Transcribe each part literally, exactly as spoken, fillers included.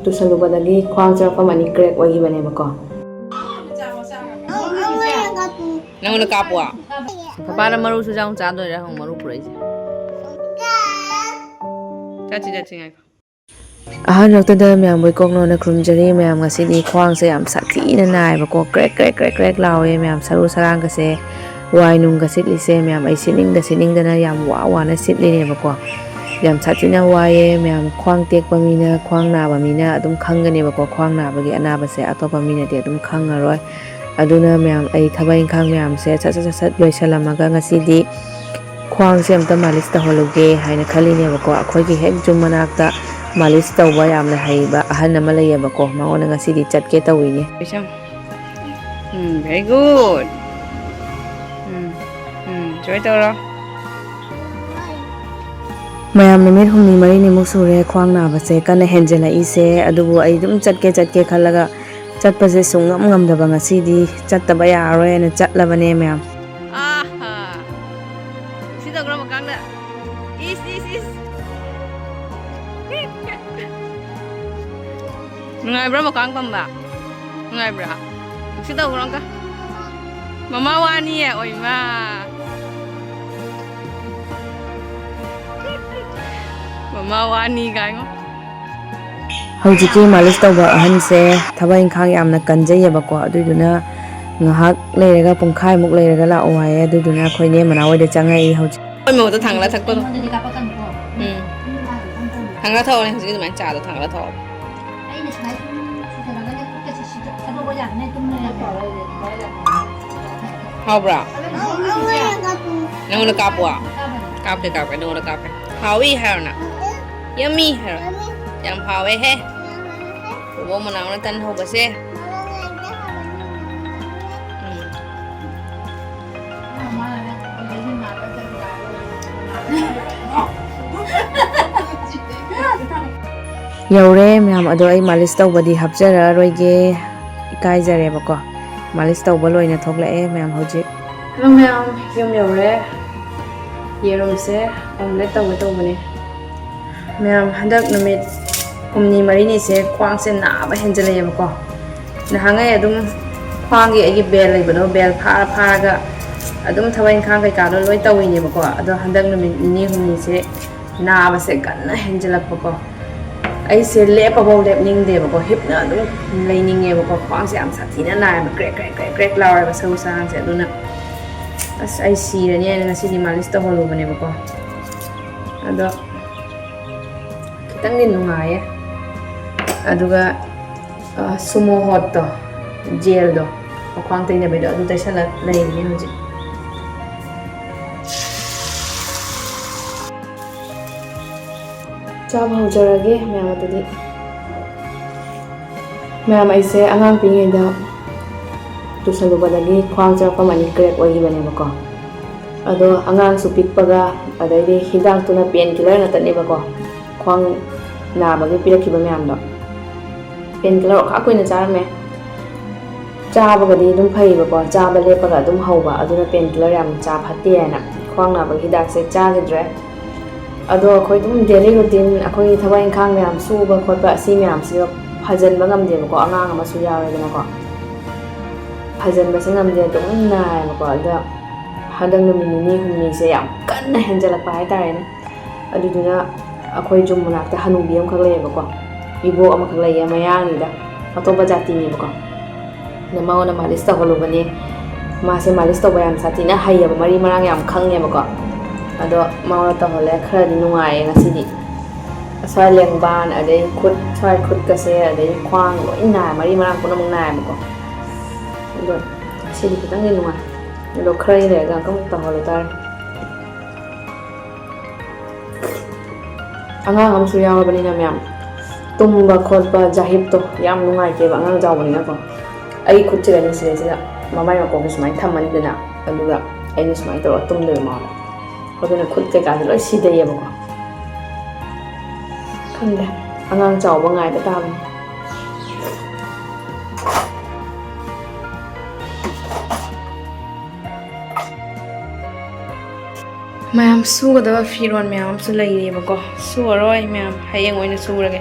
ꯇꯨꯁꯜꯂꯨꯕꯗꯒꯤ ꯈ꯭ꯋꯥꯡ ꯆꯔꯛꯐꯝ ꯑꯅꯤ ꯀ꯭ꯔꯦꯛ ꯑꯣꯏꯈꯤꯕꯅꯦꯕꯀꯣ꯫ ꯅꯪꯉꯣꯟꯗ ꯀꯥꯞꯄꯣ? ꯄꯄꯥꯅ ꯃꯔꯨꯁꯨ ꯌꯥꯎꯅ ꯆꯥꯗꯣꯏꯔꯥ ꯍꯪꯉꯨ, ꯃꯔꯨ ꯄꯨꯔꯛꯏꯁꯦ꯫ ꯆꯠꯁꯤ, ꯆꯠꯁꯤ, ꯉꯥꯏꯈꯣ꯫ ꯑꯍꯥꯟꯕꯃꯛꯇꯗ ꯃꯌꯥꯝꯕꯨ ꯏꯀꯣꯛ ꯅꯧꯅ ꯈꯨꯔꯨꯝꯖꯔꯤ꯫ ꯃꯌꯥꯝ, ꯉꯁꯤꯗꯤ ꯈ꯭ꯋꯥꯡꯁꯦ ꯌꯥꯝ ꯁꯥꯊꯤꯅ ꯅꯥꯏꯌꯦꯕꯀꯣ, ꯀ꯭ꯔꯦꯛ ꯀ꯭ꯔꯦꯛ ꯀ꯭ꯔꯦꯛ ꯀ꯭ꯔꯦꯛ ꯂꯥꯎꯋꯦ꯫ ꯃꯌꯥꯝ, ꯁꯔꯨ ꯁꯔꯥꯡꯒꯁꯦ, ꯋꯥꯏ ꯅꯨꯡꯒ ꯁꯤꯠꯂꯤꯁꯦ, ꯃꯌꯥꯝ, ꯑꯩ ꯁꯤꯠꯅꯤꯡꯗ ꯁꯤꯠꯅꯤꯡꯗꯅ ꯌꯥꯝ ꯋꯥ ꯋꯥꯅ ꯁꯤꯠꯂꯤꯅꯦꯕꯀꯣ꯫ ꯌꯥꯝ ꯁꯥꯊꯤꯅ ꯋꯥꯏꯌꯦ ꯃꯌꯥꯝ꯫ ꯈ꯭ꯋꯥꯡ ꯇꯦꯛꯄ ꯃꯤꯅ, ꯈ꯭ꯋꯥꯡ ꯅꯥꯕ ꯃꯤꯅ ꯑꯗꯨꯝ ꯈꯪꯒꯅꯦꯕꯀꯣ, ꯈ꯭ꯋꯥꯡ ꯅꯥꯕꯒꯤ ꯑꯅꯥꯕꯁꯦ꯫ ꯑꯇꯣꯞꯄ ꯃꯤꯅꯗꯤ ꯑꯗꯨꯝ ꯈꯪꯉꯔꯣꯏ꯫ ꯑꯗꯨꯅ ꯃꯌꯥꯝ, ꯑꯩ ꯊꯕꯛ ꯏꯪꯈꯥꯡ ꯃꯌꯥꯝꯁꯦ ꯁꯠ ꯁꯠ ꯁꯠ ꯁꯠ ꯂꯣꯏꯁꯜꯂꯝꯃꯒ ꯉꯁꯤꯗꯤ ꯈ꯭ꯋꯥꯡꯁꯦ ꯑꯝꯇ ꯃꯥꯂꯤꯁ ꯇꯧꯍꯜꯂꯨꯒꯦ ꯍꯥꯏꯅ ꯈꯜꯂꯤꯅꯦꯕꯀꯣ꯫ ꯑꯩꯈꯣꯏꯒꯤ ꯍꯦꯛ ꯌꯨꯝ ꯃꯅꯥꯛꯇ ꯃꯥꯂꯤꯁ ꯇꯧꯕ ꯌꯥꯝꯅ ꯍꯩꯕ ꯑꯍꯟ ꯑꯃ ꯂꯩꯌꯦꯕꯀꯣ, ꯃꯉꯣꯟꯗ ꯉꯁꯤꯗꯤ ꯆꯠꯀꯦ ꯇꯧꯔꯤꯅꯦ꯫ ꯕꯤꯁꯝ, ꯎꯝ, very good. ꯎꯝ, ꯎꯝ, ꯁꯨꯃꯥꯏꯅ ꯇꯧꯔꯣ꯫ ꯃꯌꯥꯝ, ꯅꯨꯃꯤꯠ ꯍꯨꯝꯅꯤ ꯃꯔꯤꯅꯤꯃꯨꯛ ꯁꯨꯔꯦ ꯈ꯭ꯋꯥꯡ ꯅꯥꯕꯁꯦ ꯀꯟꯅ ꯍꯦꯟꯖꯜꯂꯛꯏꯁꯦ꯫ ꯑꯗꯨꯕꯨ ꯑꯩ ꯑꯗꯨꯝ ꯆꯠꯀꯦ ꯆꯠꯀꯦ ꯈꯜꯂꯒ ꯆꯠꯄꯁꯦ ꯁꯨꯡꯉꯝ ꯉꯝꯗꯕ꯫ ꯉꯁꯤꯗꯤ ꯆꯠꯇꯕ ꯌꯥꯔꯔꯣꯏꯅ ꯆꯠꯂꯕꯅꯦ ꯃꯌꯥꯝ꯫ ꯑꯥꯍꯥ! ꯁꯤ ꯇꯧꯈ꯭ꯔꯣ ꯃꯀꯥꯡꯗ꯫ ꯏꯁ, ꯏꯁ, ꯏꯁ꯫ ꯅꯨꯡꯉꯥꯏꯕ꯭ꯔꯥ ꯃꯀꯥꯡ ꯄꯝꯕ? ꯅꯨꯡꯉꯥꯏꯕ꯭ꯔꯥ? ꯁꯤ ꯇꯧꯈ꯭ꯔꯣ ꯑꯃꯨꯛꯀ꯫ ꯃꯃꯥ ꯋꯥꯅꯤꯌꯦ, ꯑꯣꯏꯃꯥ꯫ ꯃꯃꯥ ꯋꯥꯅꯤ ꯀꯥꯏꯉꯣ꯫ ꯍꯧꯖꯤꯛꯀꯤ ꯃꯥꯂꯤꯁ ꯇꯧꯕ ꯑꯍꯟꯁꯦ ꯊꯕꯛ ꯏꯪꯈꯥꯡ ꯌꯥꯝꯅ ꯀꯟꯖꯩꯌꯦꯕꯀꯣ, ꯑꯗꯨꯏꯗꯨꯅ ꯉꯥꯏꯍꯥꯛ ꯂꯩꯔꯒ, ꯄꯨꯡꯈꯥꯏꯃꯨꯛ ꯂꯩꯔꯒ ꯂꯥꯛꯑꯣ ꯍꯥꯏꯌꯦ꯫ ꯑꯗꯨꯗꯨꯅ ꯑꯩꯈꯣꯏ ꯏꯅꯦ ꯃꯅꯥꯎ ꯍꯣꯏꯗ ꯆꯪꯉꯛꯏ ꯍꯧꯖꯤꯛ꯫ ꯑꯩꯈꯣꯏ ꯃꯧꯗ ꯊꯥꯡꯒꯠꯂ ꯊꯛꯄꯗꯣ꯫ ꯑꯩꯉꯣꯟꯗꯗꯤ ꯀꯥꯞꯄꯛꯀꯅꯨꯀꯣ꯫ ꯎꯝ꯫ ꯊꯥꯡꯒꯠꯂ ꯊꯛꯑꯣꯅꯦ, ꯍꯧꯖꯤꯛꯀꯤ ꯑꯗꯨꯃꯥꯏꯅ ꯆꯥꯗꯣ ꯊꯥꯡꯒꯠꯂ ꯊꯛꯑꯣ꯫ ꯑꯩꯅ ꯁꯨꯃꯥꯏ ꯁꯨꯝ ꯁꯨꯖꯔꯒꯅꯦ ꯈꯨꯠꯀꯁꯦ ꯁꯤꯗ ꯊꯥꯗꯣꯛꯄ ꯌꯥꯗꯅ ꯇꯨꯝ ꯂꯩꯔꯝꯃꯦ꯫ ꯍꯥꯎꯕ꯭ꯔꯥ? ꯅꯪꯉꯣꯟꯗ ꯀꯥꯞꯄꯣ? ꯀꯥꯞꯄꯦ, ꯀꯥꯞꯄꯦ, ꯅꯪꯉꯣꯟꯗ ꯀꯥꯞꯄꯦ꯫ ꯍꯥꯎꯏ ꯍꯥꯏꯔꯣ ꯅꯪ? Yummy ꯍꯥꯏꯔꯣ? ꯌꯥꯝ ꯍꯥꯎꯋꯦ ꯍꯦ꯫ ꯕꯣꯕꯣꯛ ꯃꯅꯥꯎꯅ ꯇꯟ ꯍꯧꯕꯁꯦ꯫ ꯎꯝ꯫ ꯌꯧꯔꯦ ꯃꯌꯥꯝ, ꯑꯗꯣ ꯑꯩ ꯃꯥꯂꯤꯁ ꯇꯧꯕꯗꯤ ꯍꯥꯞꯆꯔꯛꯑꯔꯣꯏꯒꯦ, ꯏꯀꯥꯏꯖꯔꯦꯕꯀꯣ꯫ ꯃꯥꯂꯤꯁ ꯇꯧꯕ ꯂꯣꯏꯅ ꯊꯣꯛꯂꯛꯑꯦ ꯃꯌꯥꯝ ꯍꯧꯖꯤꯛ꯫ ꯍꯜꯂꯣ ꯃꯌꯥꯝ, ꯌꯨꯝ ꯌꯧꯔꯦ꯫ ꯌꯦꯔꯨꯝꯁꯦ ꯑꯣꯝꯂꯦꯠ ꯇꯧꯒꯦ ꯇꯧꯕꯅꯦ꯫ ꯃꯌꯥꯝ, ꯍꯟꯗꯛ ꯅꯨꯃꯤꯠ ꯍꯨꯝꯅꯤ ꯃꯔꯤꯅꯤꯁꯦ ꯈ꯭ꯋꯥꯡꯁꯦ ꯅꯥꯕ ꯍꯦꯟꯖꯜꯂꯛꯑꯦꯕꯀꯣ꯫ ꯅꯍꯥꯟꯉꯩ ꯑꯗꯨꯝ ꯈ꯭ꯋꯥꯡꯒꯤ ꯑꯩꯒꯤ ꯕꯦꯜ ꯂꯩꯕꯗꯣ, ꯕꯦꯜ ꯐꯥꯔ ꯐꯥꯔꯒ ꯑꯗꯨꯝ ꯊꯕꯛ ꯏꯪꯈꯥꯡ ꯀꯩꯀꯥꯗꯣ ꯂꯣꯏ ꯇꯧꯋꯤꯅꯦꯕꯀꯣ꯫ ꯑꯗꯣ ꯍꯟꯗꯛ ꯅꯨꯃꯤꯠ ꯅꯤꯅꯤ ꯍꯨꯝꯅꯤꯁꯦ ꯅꯥꯕꯁꯦ ꯀꯟꯅ ꯍꯦꯟꯖꯜꯂꯛꯄꯀꯣ꯫ ꯑꯩꯁꯦ ꯂꯦꯞꯄꯐꯥꯎ ꯂꯦꯞꯅꯤꯡꯗꯦꯕꯀꯣ, ꯍꯤꯞꯅ ꯑꯗꯨꯝ ꯂꯩꯅꯤꯡꯉꯦꯕꯀꯣ꯫ ꯈ꯭ꯋꯥꯡꯁꯦ ꯌꯥꯝ ꯁꯥꯊꯤꯅ ꯅꯥꯏꯌꯦꯕ, ꯀ꯭ꯔꯦꯛ ꯀ꯭ꯔꯦꯛ ꯀ꯭ꯔꯦꯛ ꯀ꯭ꯔꯦꯛ ꯂꯥꯎꯔꯦꯕ ꯁꯔꯨ ꯁꯔꯥꯡꯁꯦ꯫ ꯑꯗꯨꯅ ꯑꯁ, ꯑꯩ ꯁꯤꯔꯅꯤ ꯍꯥꯏꯅ ꯉꯁꯤꯗꯤ ꯃꯥꯂꯤꯁ ꯇꯧꯍꯜꯂꯨꯕꯅꯦꯕꯀꯣ꯫ ꯑꯗꯣ ꯈꯤꯇꯪꯗꯤ ꯅꯨꯡꯉꯥꯏꯌꯦ꯫ ꯑꯗꯨꯒ ꯁꯨꯃꯣ ꯍꯣꯠꯇꯣ, ꯖꯦꯜꯗꯣ, ꯃꯈ꯭ꯋꯥꯡ ꯇꯩꯅꯕꯩꯗꯣ, ꯑꯗꯨ ꯇꯩꯁꯜꯂ ꯂꯩꯔꯤꯅꯦ ꯍꯧꯖꯤꯛ꯫ ꯆꯥꯕ ꯍꯧꯖꯔꯒꯦ ꯃꯌꯥꯝ꯫ ꯑꯗꯨꯗꯤ ꯃꯌꯥꯝ, ꯑꯩꯁꯦ ꯑꯉꯥꯡ ꯄꯤꯛꯏꯉꯩꯗ ꯇꯨꯁꯜꯂꯨꯕꯗꯒꯤ ꯈ꯭ꯋꯥꯡ ꯆꯔꯛꯐꯝ ꯑꯅꯤ ꯀ꯭ꯔꯦꯛ ꯑꯣꯏꯈꯤꯕꯅꯦꯕꯀꯣ꯫ ꯑꯗꯣ ꯑꯉꯥꯡꯁꯨ ꯄꯤꯛꯄꯒ, ꯑꯗꯩꯗꯤ ꯍꯤꯗꯥꯛꯇꯨꯅ ꯄꯦꯟ ꯀꯤꯂꯔ ꯉꯥꯛꯇꯅꯦꯕꯀꯣ, ꯈ꯭ꯋꯥꯡ ꯅꯥꯕꯒꯤ ꯄꯤꯔꯛꯈꯤꯕ ꯃꯌꯥꯝꯗꯣ꯫ ꯄꯦꯟ ꯀꯤꯂꯔ ꯑꯣꯈꯥꯛ ꯀꯨꯏꯅ ꯆꯥꯔꯝꯃꯦ꯫ ꯆꯥꯕꯒꯗꯤ ꯑꯗꯨꯝ ꯐꯩꯌꯦꯕꯀꯣ, ꯆꯥꯕ ꯂꯦꯞꯄꯒ ꯑꯗꯨꯝ ꯍꯧꯕ, ꯑꯗꯨꯅ ꯄꯦꯟ ꯀꯤꯂꯔ ꯌꯥꯝ ꯆꯥ ꯐꯠꯇꯦ ꯍꯥꯏꯅ ꯈ꯭ꯋꯥꯡ ꯅꯥꯕꯒꯤ ꯍꯤꯗꯥꯛꯁꯦ ꯆꯥꯈꯤꯗ꯭ꯔꯦ꯫ ꯑꯗꯣ ꯑꯩꯈꯣꯏ ꯑꯗꯨꯝ ꯗꯦꯂꯤ ꯔꯨꯇꯤꯟ, ꯑꯩꯈꯣꯏꯒꯤ ꯊꯕꯛ ꯏꯪꯈꯥꯡ ꯃꯌꯥꯝ ꯁꯨꯕ ꯈꯣꯠꯄ, ꯑꯁꯤ ꯃꯌꯥꯝꯁꯤꯒ ꯐꯖꯟꯕ ꯉꯝꯗꯦꯕꯀꯣ, ꯑꯉꯥꯡ ꯑꯃꯁꯨ ꯌꯥꯎꯔꯦꯗꯅꯀꯣ꯫ ꯐꯖꯟꯕꯁꯦ ꯉꯝꯗꯦ, ꯑꯗꯨꯝ ꯅꯥꯏꯌꯦꯕꯀꯣ꯫ ꯑꯗ ꯍꯟꯗꯛ ꯅꯨꯃꯤꯠ ꯅꯤꯅꯤ ꯍꯨꯝꯅꯤꯁꯦ ꯌꯥꯝ ꯀꯟꯅ ꯍꯦꯟꯖꯜꯂꯛꯄ ꯍꯥꯏꯇꯥꯔꯦꯅꯦ꯫ ꯑꯗꯨꯗꯨꯅ ꯑꯩꯈꯣꯏ ꯖꯨꯝ ꯃꯅꯥꯛꯇ ꯍꯅꯨꯕꯤ ꯑꯃꯈꯛ ꯂꯩꯌꯦꯕꯀꯣ, ꯏꯕꯣꯛ ꯑꯃꯈꯛ ꯂꯩꯌꯦ, ꯃꯌꯥꯡꯅꯤꯗ, ꯑꯇꯣꯞꯄ ꯖꯥꯇꯤꯅꯦꯕꯀꯣ꯫ ꯑꯗ ꯃꯉꯣꯟꯗ ꯃꯥꯂꯤꯁ ꯇꯧꯍꯜꯂꯨꯕꯅꯦ꯫ ꯃꯥꯁꯦ ꯃꯥꯂꯤꯁ ꯇꯧꯕ ꯌꯥꯝ ꯁꯥꯊꯤꯅ ꯍꯩꯌꯦꯕ, ꯃꯔꯤ ꯃꯔꯥꯡ ꯌꯥꯝ ꯈꯪꯉꯦꯕꯀꯣ꯫ ꯑꯗꯣ ꯃꯉꯣꯟꯗ ꯇꯧꯍꯜꯂꯦ, ꯈꯔꯗꯤ ꯅꯨꯡꯉꯥꯏꯌꯦ ꯉꯁꯤꯗꯤ꯫ ꯑꯁ꯭ꯋꯥꯏ ꯂꯦꯡꯕꯥꯟ, ꯑꯗꯩ ꯈꯨꯠ, ꯁ꯭ꯋꯥꯏ ꯈꯨꯠꯀꯁꯦ, ꯑꯗꯩ ꯈ꯭ꯋꯥꯡ ꯂꯣꯏ ꯅꯥꯏ, ꯃꯔꯤ ꯃꯔꯥꯡ ꯄꯨꯝꯅꯃꯛ ꯅꯥꯏꯌꯦꯕꯀꯣ꯫ ꯑꯗꯣ ꯉꯁꯤꯗꯤ ꯈꯤꯇꯪꯗꯤ ꯅꯨꯡꯉꯥꯏ꯫ ꯑꯗꯣ ꯈꯔ ꯂꯩꯔꯒ ꯑꯃꯨꯛ ꯇꯧꯍꯜꯂꯨ ꯇꯥꯔꯦ꯫ ꯑꯉꯥꯡ ꯑꯃꯁꯨ ꯌꯥꯎꯔꯕꯅꯤꯅ ꯃꯌꯥꯝ, ꯇꯨꯝꯕ ꯈꯣꯠꯄ ꯖꯥꯍꯤꯞꯇꯣ ꯌꯥꯝ ꯅꯨꯡꯉꯥꯏꯇꯦꯕ ꯑꯉꯥꯡ ꯆꯥꯎꯕꯅꯤꯅꯀꯣ꯫ ꯑꯩ ꯈꯨꯠꯁꯤꯗꯅꯦ ꯁꯤꯗꯩꯁꯤꯗ ꯃꯃꯥꯏ ꯃꯀꯣꯛꯁꯦ ꯁꯨꯃꯥꯏꯅ ꯊꯝꯃꯅꯤꯗꯅ, ꯑꯗꯨꯒ ꯑꯩꯅ ꯁꯨꯃꯥꯏꯅ ꯇꯧꯔꯒ ꯇꯨꯝꯗꯣꯏꯕ ꯃꯥꯅ꯫ ꯑꯗꯨꯅ ꯈꯨꯠ ꯀꯩꯀꯥꯁꯦ ꯂꯣꯏ ꯁꯤꯗꯩꯌꯦꯕꯀꯣ꯫ ꯈꯪꯗꯦ, ꯑꯉꯥꯡ ꯆꯥꯎꯕ ꯉꯥꯏꯕ ꯇꯥꯕꯅꯤ꯫ ꯃꯌꯥꯝ, ꯁꯨꯒꯗꯕ ꯐꯤꯔꯣꯜ ꯃꯌꯥꯝ ꯑꯃꯁꯨ ꯂꯩꯔꯤꯑꯕꯀꯣ꯫ ꯁꯨꯔꯔꯣꯏ ꯃꯌꯥꯝ, ꯍꯌꯦꯡ ꯑꯣꯏꯅ ꯁꯨꯔꯒꯦ꯫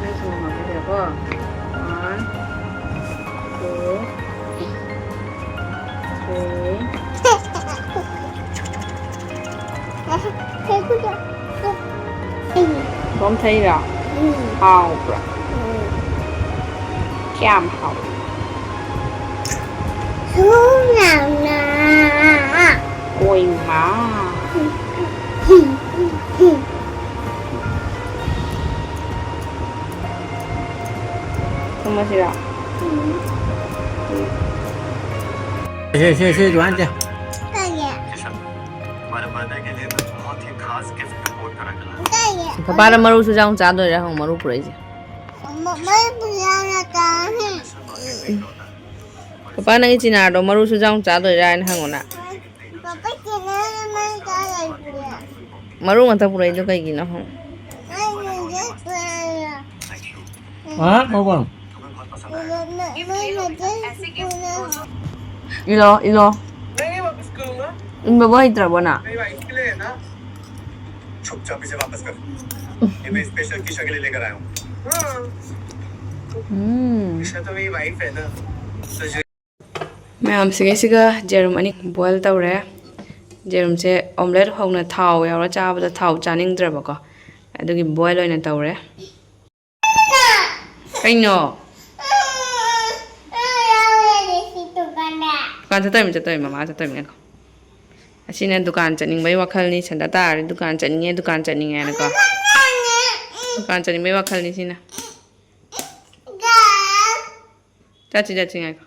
ꯅꯪ ꯁꯪꯒꯣꯝ ꯍꯥꯞꯄꯤꯔꯦꯀꯣ꯫ One, two, three. ꯁꯪꯒꯣꯝ ꯊꯛꯏꯔꯣ? ꯎꯝ꯫ ꯍꯥꯎꯕ꯭ꯔꯣ? ꯎꯝ꯫ ꯀꯌꯥꯝ ꯍꯥꯎꯏ? ꯁꯪꯒꯣꯝ ꯌꯥꯝꯅ꯫ ꯑꯣꯏꯃꯥ꯫ ꯊꯨꯝꯃꯁꯤꯔꯣ? ꯎꯝ꯫ ꯁꯦ, ꯁꯦ, ꯁꯦ, ꯑꯗꯨꯃꯥꯏꯅ ꯇꯧ꯫ ꯀꯩꯒꯤ? बर्थडे के लिए मैं बहुत ही खास गिफ्ट इम्पोर्ट कर रखा है। ꯄꯄꯥꯗ ꯃꯔꯨ ꯁꯨꯖꯥꯎ ꯆꯥꯗꯣꯏꯔꯥ ꯍꯪꯉꯨ, ꯃꯔꯨ ꯄꯨꯔꯛꯏꯁꯦ꯫ ꯃ-, ꯃꯔꯨ ꯄꯨꯔꯛꯏꯁꯦ ꯀꯥꯏꯅ? ꯄꯄꯥ, ꯅꯪꯒꯤ ꯆꯤꯅꯥꯔꯗꯣ ꯃꯔꯨ ꯁꯨꯖꯥꯎ ꯆꯥꯗꯣꯏꯔꯥ ꯍꯥꯏꯅ ꯍꯪꯉꯨꯅ꯫ ꯄꯄꯥ, ꯆꯤꯅꯥꯔꯗꯣ ꯃꯔꯨ ꯆꯥꯗꯣꯏꯔꯥ? ꯃꯔꯨ ꯉꯥꯛꯇ ꯄꯨꯔꯛꯏꯗꯣ ꯀꯩꯒꯤꯅꯣ ꯍꯪꯉꯨ꯫ ꯑꯩꯅ ꯍꯧꯖꯤꯛ ꯄꯨꯔꯛꯏꯔꯣ? ꯍꯥ? ꯀꯧꯕ? ꯏꯂꯣ, ꯏꯂꯣ꯫ नहीं, नहीं, वापस करूंगा। ꯏꯟꯕꯕꯨ ꯍꯩꯇ꯭ꯔꯕꯣ ꯅꯪ? मेरी वाइफ के लिए है ना? चुपचाप इसे वापस कर। ये मैं स्पेशल कीशा के लिए लेकर आया हूँ। हाँ। ꯎꯝ꯫ कीशा तो मेरी वाइफ है ना। तो जो ꯃꯌꯥꯝꯁꯤꯒꯩꯁꯤꯒ ꯖꯦꯔꯨꯝ ꯑꯅꯤ ꯕꯣꯏꯜ ꯇꯧꯔꯦ꯫ ꯖꯦꯔꯨꯝꯁꯦ ꯑꯣꯝꯂꯦꯠ ꯍꯧꯅ ꯊꯥꯎ ꯌꯥꯎꯔ ꯆꯥꯕꯗ ꯊꯥꯎ ꯆꯥꯅꯤꯡꯗ꯭ꯔꯕꯀꯣ, ꯑꯗꯨꯒꯤ ꯕꯣꯏꯜ ꯑꯣꯏꯅ ꯇꯧꯔꯦ꯫ ꯀꯩꯅꯣ? ꯗꯨꯀꯥꯟ ꯆꯠꯇꯣꯏꯃꯤ, ꯆꯠꯇꯣꯏꯃꯤ, ꯃꯃꯥ ꯆꯠꯇꯣꯏꯃꯤ, ꯉꯥꯏꯈꯣ꯫ ꯑꯁꯤꯅ ꯗꯨꯀꯥꯟ ꯆꯠꯅꯤꯡꯕꯩ ꯋꯥꯈꯜꯅꯤ, ꯁꯟꯗꯥ ꯇꯥꯔꯗꯤ ꯗꯨꯀꯥꯟ ꯆꯠꯅꯤꯡꯉꯦ, ꯗꯨꯀꯥꯟ ꯆꯠꯅꯤꯡꯉꯦꯅꯀꯣ꯫ ꯗꯨꯀꯥꯟ ꯆꯠꯅꯤꯡꯕꯩ ꯋꯥꯈꯜꯅꯤ ꯁꯤꯅ꯫ ꯆꯠꯁꯤ, ꯆꯠꯁꯤ, ꯉꯥꯏꯈꯣ꯫